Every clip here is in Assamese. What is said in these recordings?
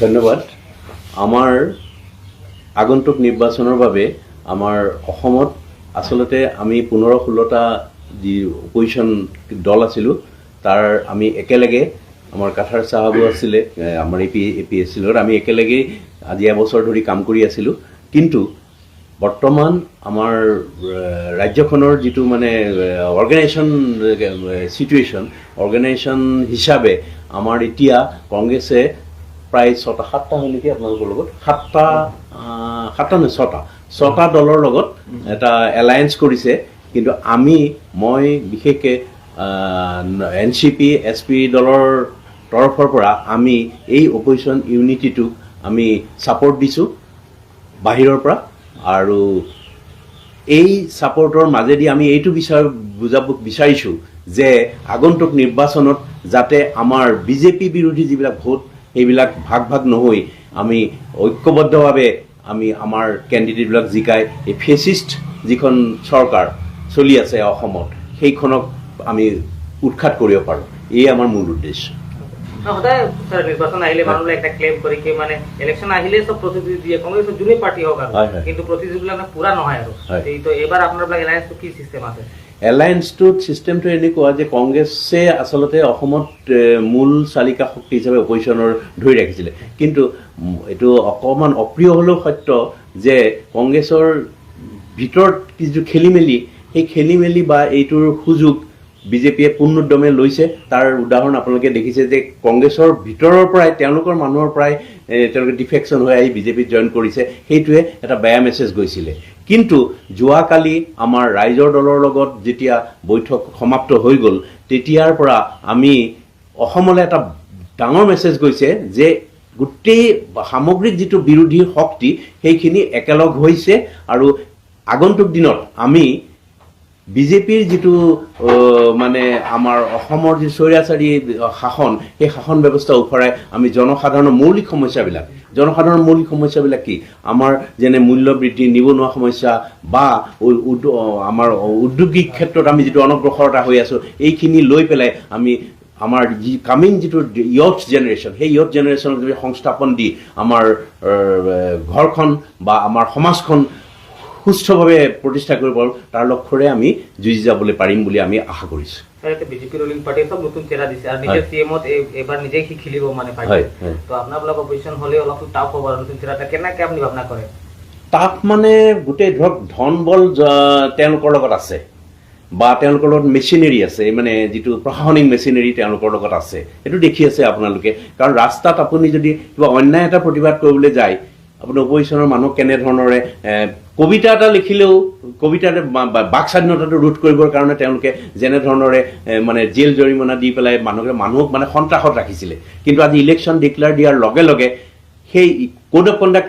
ধন্যবাদ। আমাৰ আগন্তুক নিৰ্বাচনৰ বাবে আমাৰ অসমত আচলতে আমি 15-16টা যি অপজিশ্যন দল আছিলোঁ, তাৰ আমি একেলগে, আমাৰ কাথাৰ চাহাবো আছিলে, আমাৰ এ পি এছ চিৰ লগত আমি একেলগেই আজি এবছৰ ধৰি কাম কৰি আছিলোঁ। কিন্তু বৰ্তমান আমাৰ ৰাজ্যখনৰ যিটো মানে অৰ্গেনাইজেশ্যন চিটুৱেশ্যন, অৰ্গেনাইজেশ্যন হিচাপে আমাৰ এতিয়া কংগ্ৰেছে প্ৰায় ছটা সাতটা হয় নেকি আপোনালোকৰ লগত, সাতটা, সাতটা নহয়, ছটা দলৰ লগত এটা এলায়েন্স কৰিছে। কিন্তু মই বিশেষকৈ এনচিপি এছপি দলৰ তৰফৰ পৰা আমি এই অপজিশ্যন ইউনিটিটোক আমি ছাপৰ্ট দিছোঁ বাহিৰৰ পৰা। আৰু এই ছাপৰ্টৰ মাজেদি আমি এইটো বুজাব বিচাৰিছোঁ যে আগন্তুক নিৰ্বাচনত যাতে আমাৰ বিজেপি বিৰোধী যিবিলাক ভোট, সেইবিলাক ভাগ ভাগ নহৈ আমি ঐক্যবদ্ধভাৱে আমি আমাৰ কেণ্ডিডেটবিলাক জিকাই এই ফেচিষ্ট যিখন চৰকাৰ চলি আছে অসমত, সেইখনক আমি উৎখাত কৰিব পাৰোঁ। এই আমাৰ মূল উদ্দেশ্য। সদায় স্যাৰ, নিৰ্বাচন আহিলে মানুহবিলাক এটা ক্লেম কৰে কি মানে ইলেকশ্যন আহিলে চব প্ৰতিশ্ৰুতি দিয়ে, কংগ্ৰেছৰ যোনে পাৰ্টি হওক আৰু হয়, হয়। কিন্তু প্ৰতিশ্ৰুতিবিলাক মানে পুৰা নহয় আৰু তো এইবাৰ আপোনাৰ এলায়েন্সটো কি চিষ্টেম আছে? এলায়েন্সটোত চিষ্টেমটো এনেকুৱা যে কংগ্ৰেছে আচলতে অসমত মূল চালিকা শক্তি হিচাপে অপজিশ্যনৰ ধৰি ৰাখিছিলে। কিন্তু এইটো অকণমান অপ্ৰিয় হ'লেও সত্য যে কংগ্ৰেছৰ ভিতৰত যিটো খেলি মেলি, সেই খেলি মেলি বা এইটোৰ সুযোগ বিজেপিয়ে পূৰ্ণোদ্যমে লৈছে। তাৰ উদাহৰণ আপোনালোকে দেখিছে যে কংগ্ৰেছৰ ভিতৰৰ পৰাই তেওঁলোকৰ মানুহৰ পৰাই তেওঁলোকে ডিফেকশ্যন হৈ আহি বিজেপিত জইন কৰিছে। সেইটোৱে এটা বেয়া মেছেজ গৈছিলে। কিন্তু যোৱাকালি আমাৰ ৰাইজৰ দলৰ লগত যেতিয়া বৈঠক সমাপ্ত হৈ গ'ল, তেতিয়াৰ পৰা আমি অসমলৈ এটা ডাঙৰ মেছেজ গৈছে যে গোটেই সামগ্ৰিক যিটো বিৰোধী শক্তি, সেইখিনি একেলগ হৈছে আৰু আগন্তুক দিনত আমি বিজেপিৰ যিটো মানে আমাৰ অসমৰ যি স্বৈৰাচাৰী শাসন, সেই শাসন ব্যৱস্থা উফৰাই আমি জনসাধাৰণৰ মৌলিক সমস্যাবিলাক কি, আমাৰ যেনে মূল্য বৃদ্ধি, নিবনুৱা সমস্যা বা আমাৰ ঔদ্যোগিক ক্ষেত্ৰত আমি যিটো অনগ্ৰসৰতা হৈ আছোঁ, এইখিনি লৈ পেলাই আমি আমাৰ যি কামিং যিটো ইয়থ জেনেৰেশ্যন, সেই ইয়থ জেনেৰেশ্যনক যদি সংস্থাপন দি আমাৰ ঘৰখন বা আমাৰ সমাজখন সুস্থভাৱে প্ৰতিষ্ঠা কৰিব পাৰোঁ, তাৰ লক্ষ্যৰে আমি যুঁজি যাবলৈ পাৰিম বুলি আমি আশা কৰিছোঁ। স্যাৰ, এতিয়া বিজেপি ৰুলিং পাৰ্টি চব নতুন চেহেৰা দিছে আৰু নিজৰ চিএমত এইবাৰ নিজে সি খেলিব মানে পাৰ্টি। হয়, হয়। তো আপোনালোক অপজিশ্যন হ'লে অলপ টাফ হ'ব আৰু নতুন চেহেৰা কেনেকে আপুনি ভাৱনা কৰে? তাত মানে গোটেই ধৰক ধন বল তেওঁলোকৰ লগত আছে বা তেওঁলোকৰ লগত মেচিনেৰী আছে, মানে যিটো প্ৰশাসনিক মেচিনেৰী তেওঁলোকৰ লগত আছে, সেইটো দেখি আছে আপোনালোকে। কাৰণ ৰাস্তাত আপুনি যদি কিবা অন্যায় এটা প্ৰতিবাদ কৰিবলৈ যায়, আপুনি অপজিশ্যনৰ মানুহক কেনেধৰণেৰে কবিতা এটা লিখিলেও কবিতাতে বাক স্বাধীনতাটো ৰোধ কৰিবৰ কাৰণে তেওঁলোকে যেনেধৰণেৰে মানে জেল জৰিমনা দি পেলাই মানুহক মানে সন্ত্ৰাসত ৰাখিছিলে। কিন্তু আজি ইলেকশ্যন ডিক্লেয়াৰ দিয়াৰ লগে লগে, সেই কোড অফ কণ্ডাক্ট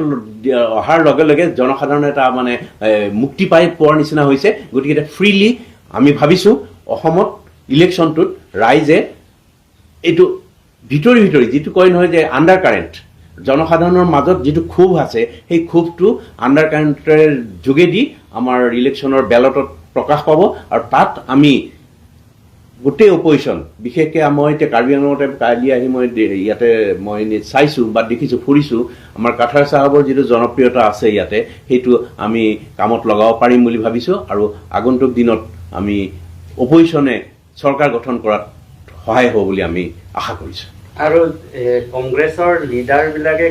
অহাৰ লগে লগে জনসাধাৰণে এটা মানে মুক্তি পোৱাৰ নিচিনা হৈছে। গতিকে এতিয়া ফ্ৰীলি আমি ভাবিছোঁ অসমত ইলেকশ্যনটোত ৰাইজে এইটো ভিতৰি ভিতৰি যিটো কয় নহয় যে আণ্ডাৰ কাৰেণ্ট, জনসাধাৰণৰ মাজত যিটো ক্ষোভ আছে, সেই ক্ষোভটো আণ্ডাৰ কাৰেণ্টৰ যোগেদি আমাৰ ইলেকশ্যনৰ বেলটত প্ৰকাশ পাব। আৰু তাত আমি গোটেই অপজিশ্যন, বিশেষকৈ মই এতিয়া কাৰ্বি আংলঙতে কালি আহি মই ইয়াতে মই এনেই চাইছোঁ বা দেখিছোঁ, ফুৰিছোঁ, আমাৰ কাথাৰ চাহাবৰ যিটো জনপ্ৰিয়তা আছে ইয়াতে, সেইটো আমি কামত লগাব পাৰিম বুলি ভাবিছোঁ। আৰু আগন্তুক দিনত আমি অপজিশ্যনে চৰকাৰ গঠন কৰাত সহায় হ'ব বুলি আমি আশা কৰিছোঁ। আৰু কংগ্ৰেছৰ লিডাৰ বিলাকে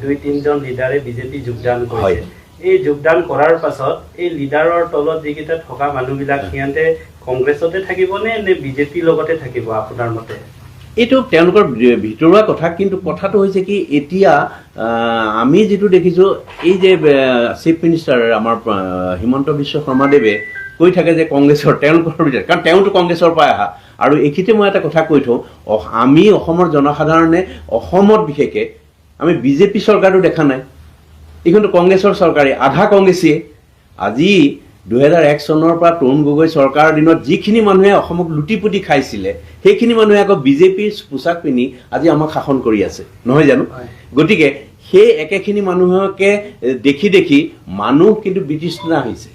দুই তিনিজন লিডাৰে বিজেপি যোগদান কৰিছে। এই যোগদান কৰাৰ পাছত এই লিডাৰৰ তলত যিকেইটা থকা মানুহবিলাক, সিহঁতে কংগ্ৰেছতে থাকিব নে নে বিজেপিৰ লগতে থাকিব আপোনাৰ মতে? এইটো তেওঁলোকৰ ভিতৰুৱা কথা। কিন্তু কথাটো হৈছে কি, এতিয়া আমি যিটো দেখিছোঁ, এই যে চিফ মিনিষ্টাৰ আমাৰ হিমন্ত বিশ্ব শৰ্মাদেৱে কৈ থাকে যে কংগ্ৰেছৰ তেওঁলোকৰ ভিতৰত, কাৰণ তেওঁতো কংগ্ৰেছৰ পৰাই অহা। আৰু এইখিনিতে মই এটা কথা কৈ থওঁ, আমি অসমৰ জনসাধাৰণে, অসমত বিশেষকৈ আমি বিজেপি চৰকাৰটো দেখা নাই। এইখনতো কংগ্ৰেছৰ চৰকাৰেই, আধা কংগ্ৰেছীয়ে। আজি 2001 চনৰ পৰা তৰুণ গগৈ চৰকাৰৰ দিনত যিখিনি মানুহে অসমক লুটি পুটি খাইছিলে, সেইখিনি মানুহে আকৌ বিজেপিৰ পোচাক পিন্ধি আজি আমাক শাসন কৰি আছে, নহয় জানো? হয়। গতিকে সেই একেখিনি মানুহকে দেখি দেখি মানুহ কিন্তু বিতৃষ্ণা হৈছে,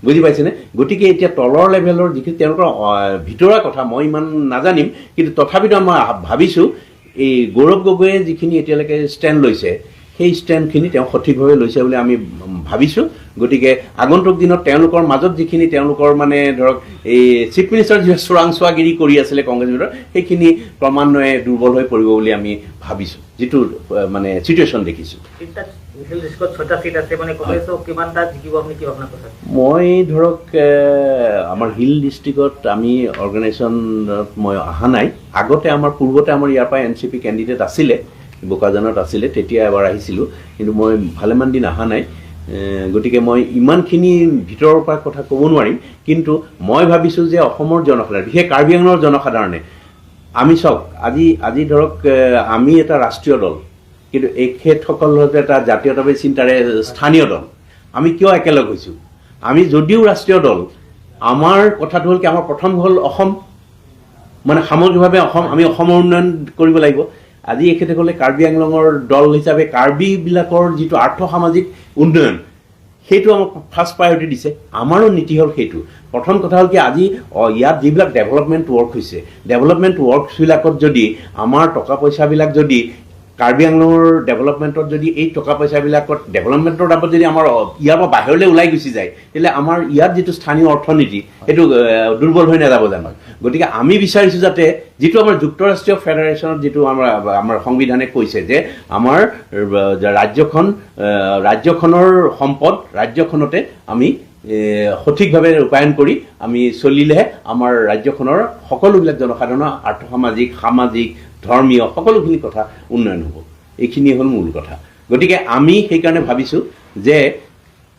বুজি পাইছেনে? গতিকে এতিয়া তলৰ লেভেলৰ যিখিনি তেওঁলোকৰ ভিতৰুৱা কথা মই ইমান নাজানিম, কিন্তু তথাপিতো মই ভাবিছোঁ এই গৌৰৱ গগৈয়ে যিখিনি এতিয়ালৈকে ষ্টেণ্ড লৈছে, সেই ষ্টেণ্ডখিনি তেওঁ সঠিকভাৱে লৈছে বুলি আমি ভাবিছোঁ। গতিকে আগন্তুক দিনত তেওঁলোকৰ মাজত যিখিনি তেওঁলোকৰ মানে ধৰক এই চিফ মিনিষ্টাৰ যি চোৰাংচোৱাগিৰি কৰি আছিলে কংগ্ৰেছ ভিতৰত, সেইখিনি ক্ৰমান্বয়ে দুৰ্বল হৈ পৰিব বুলি আমি ভাবিছোঁ, যিটো মানে চিটুৱেশ্যন দেখিছোঁ। তিনিটা হিল ডিষ্ট্ৰিক্টত ছয়টা চিট আছে, মানে কংগ্ৰেছক কিমানটা জিকিব, আপুনি কি ভাৱনা কৰিছে? মই ধৰক আমাৰ হিল ডিষ্ট্ৰিক্টত আমি অৰ্গেনাইজেশ্যনত মই অহা নাই। আগতে আমাৰ পূৰ্বতে আমাৰ ইয়াৰ পৰা এনচিপি কেণ্ডিডেট আছিলে, বোকাজানত আছিলে, তেতিয়া এবাৰ আহিছিলোঁ, কিন্তু মই ভালেমান দিন অহা নাই। গতিকে মই ইমানখিনি ভিতৰৰ পৰা কথা ক'ব নোৱাৰিম। কিন্তু মই ভাবিছোঁ যে অসমৰ জনসাধাৰণ, বিশেষ কাৰ্বি আংলঙৰ জনসাধাৰণে, আমি চাওক, আজি ধৰক আমি এটা ৰাষ্ট্ৰীয় দল, কিন্তু এখেতসকল হৈছে এটা জাতীয়তাবাদী চিন্তাৰে স্থানীয় দল। আমি কিয় একেলগ হৈছোঁ? আমি যদিও ৰাষ্ট্ৰীয় দল, আমাৰ কথাটো হ'ল কি, আমাৰ প্ৰথম হ'ল অসম, মানে সামগ্ৰিকভাৱে অসম, আমি অসমৰ উন্নয়ন কৰিব লাগিব। আজি এখেতসকলে কাৰ্বি আংলঙৰ দল হিচাপে কাৰ্বিবিলাকৰ যিটো আৰ্থ-সামাজিক উন্নয়ন, সেইটো আমাক ফাৰ্ষ্ট প্ৰায়ৰিটি দিছে। আমাৰো নীতি হ'ল সেইটো। প্ৰথম কথা হ'ল কি, আজি ইয়াত যিবিলাক ডেভেলপমেণ্ট ৱৰ্ক হৈছে, ডেভেলপমেণ্ট ৱৰ্কছবিলাকত যদি আমাৰ টকা পইচাবিলাক যদি কাৰ্বি আংলঙৰ ডেভেলপমেণ্টত যদি এই টকা পইচাবিলাকত ডেভেলপমেণ্টৰ নামত যদি আমাৰ ইয়াৰ পৰা বাহিৰলৈ ওলাই গুচি যায়, তেতিয়াহ'লে আমাৰ ইয়াত যিটো স্থানীয় অৰ্থনীতি, সেইটো দুৰ্বল হৈ নাযাব জানো? গতিকে আমি বিচাৰিছোঁ যাতে যিটো আমাৰ যুক্তৰাষ্ট্ৰীয় ফেডাৰেশ্যনত যিটো আমাৰ সংবিধানে কৈছে যে আমাৰ ৰাজ্যখনৰ সম্পদ ৰাজ্যখনতে আমি সঠিকভাৱে ৰূপায়ণ কৰি আমি চলিলেহে আমাৰ ৰাজ্যখনৰ সকলোবিলাক জনসাধাৰণৰ আৰ্থসামাজিক, সামাজিক, ধৰ্মীয় সকলোখিনি কথা উন্নয়ন হ'ব। এইখিনিয়ে হ'ল মূল কথা। গতিকে আমি সেইকাৰণে ভাবিছোঁ যে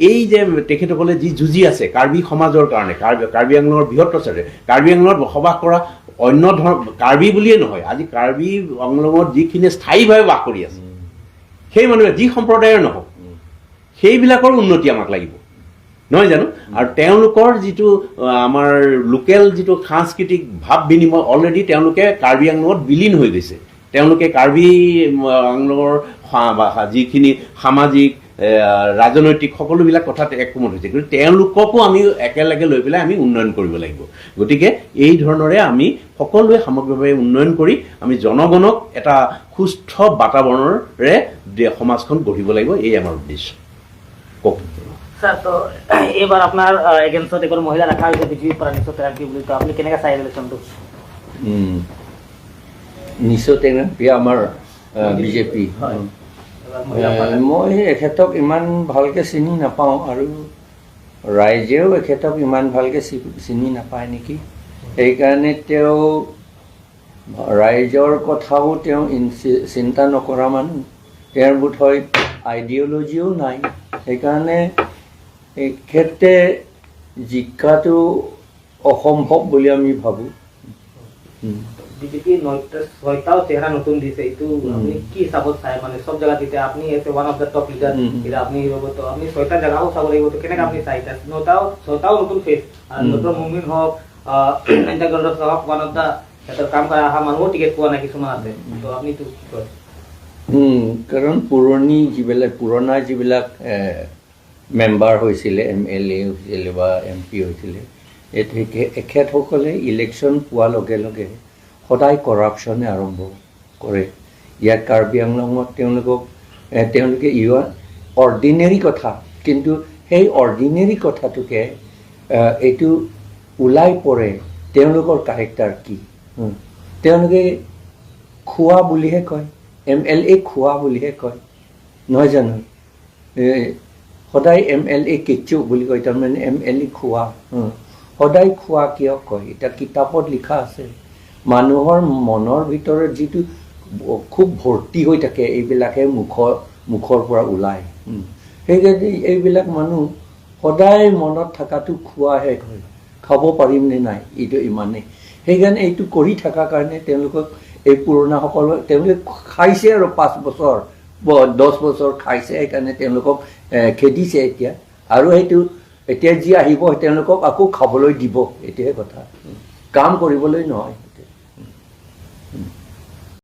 এই যে তেখেতসকলে যি যুঁজি আছে কাৰ্বি সমাজৰ কাৰণে, কাৰ্বি আংলঙৰ বৃহত্তৰ স্বাৰ্থে, কাৰ্বি আংলঙত বসবাস কৰা অন্য ধৰ্ম, কাৰ্বি বুলিয়ে নহয়, আজি কাৰ্বি আংলঙত যিখিনি স্থায়ীভাৱে বাস কৰি আছে, সেই মানুহে যি সম্প্ৰদায়ৰ নহওক, সেইবিলাকৰ উন্নতি আমাক লাগিব, নহয় জানো? আৰু তেওঁলোকৰ যিটো আমাৰ লোকেল যিটো সাংস্কৃতিক ভাৱ বিনিময়, অলৰেডি তেওঁলোকে কাৰ্বি আংলঙত বিলীন হৈ গৈছে। তেওঁলোকে কাৰ্বি আংলঙৰ যিখিনি সামাজিক, ৰাজনৈতিক সকলোবিলাক কথাত একমত হৈছে। গতিকে তেওঁলোককো আমি একেলগে লৈ পেলাই আমি উন্নয়ন কৰিব লাগিব। গতিকে এই ধৰণেৰে আমি সকলোৱে সামগ্ৰিকভাৱে উন্নয়ন কৰি আমি জনগণক এটা সুস্থ বাতাবৰণেৰে সমাজখন গঢ়িব লাগিব, এই আমাৰ উদ্দেশ্য। কওক। স্যাৰ, তো এইবাৰ আপোনাৰ এগেইনষ্টত এবাৰ মহিলা ৰখা হৈছে বিজেপিৰ পৰা, নিচো তেৰাংপি বুলি। তো আপুনি কেনেকৈ চাই ইলেকশ্যনটো? নিচো টেংৰাপি আমাৰ বিজেপি। হয়। মই এখেতক ইমান ভালকে চিনি নাপাওঁ আৰু ৰাইজেও এখেতক ইমান ভালকে চিনি নাপায় নেকি, সেইকাৰণে তেওঁ ৰাইজৰ কথাও তেওঁ চিন্তা নকৰা মানুহ। তেওঁৰ বোধহয় আইডিঅ'লজিও নাই। সেইকাৰণে এখেতে জিকাটো অসম্ভৱ বুলি আমি ভাবোঁ। বিজেপি ছয়টাও চেহেৰা নতুন দিছে, এইটো আপুনি কি হিচাপত চাই? মানে চব জেগাত এতিয়া আপুনি আছে one of the top leader, এতিয়া আপুনি হ'ব, তো আপুনি ছয়টা জেগাও চাব লাগিব, তো কেনেকৈ আপুনি চাই? এতিয়া নটাও ছয়টাও নতুন ফেচ, নতুন মুভমেণ্ট হওক, ইণ্টাৰগ্ৰাউণ্ডত হওক, ওৱান অফ the সিহঁতৰ কাম কৰা অহা মানুহো টিকেট পোৱা নাই কিছুমান আছে, তো আপুনি এইটো কি কয়? কাৰণ পুৰণি যিবিলাক পুৰণা যিবিলাক মেম্বাৰ হৈছিলে, এমএলএ হৈছিলে বা এমপি হৈছিলে, এখেতসকলে ইলেকশ্যন পোৱাৰ লগে লগে সদায় কৰাপশ্যনে আৰম্ভ কৰে। ইয়াত কাৰ্বি আংলঙত তেওঁলোকে ইউ অৰ্ডিনেৰী কথা, কিন্তু সেই অৰ্ডিনেৰী কথাটোকে এইটো ওলাই পৰে তেওঁলোকৰ কাৰেক্টাৰ কি। তেওঁলোকে খোৱা বুলিহে কয়, এমএলএ খোৱা বুলিহে কয়, নহয় জানো? সদায় এমএলএ কেঁচু বুলি কয়, তাৰমানে এমএলএ খোৱা। সদায় খোৱা কিয় কয়? এতিয়া কিতাপত লিখা আছে, মানুহৰ মনৰ ভিতৰত যিটো খুব ভৰ্তি হৈ থাকে, এইবিলাকে মুখৰ পৰা ওলায়। সেইকাৰণে এইবিলাক মানুহ সদায় মনত থকাটো খোৱাহে কয়, খাব পাৰিম নে নাই, এইটো ইমানেই। সেইকাৰণে এইটো কৰি থকাৰ কাৰণে তেওঁলোকক এই পুৰণাসকল তেওঁলোকে খাইছে আৰু 5 বছৰ 10 বছৰ খাইছে, সেইকাৰণে তেওঁলোকক খেদিছে এতিয়া। আৰু সেইটো এতিয়া যি আহিব তেওঁলোকক আকৌ খাবলৈ দিব, এইটোহে কথা, কাম কৰিবলৈ নহয়।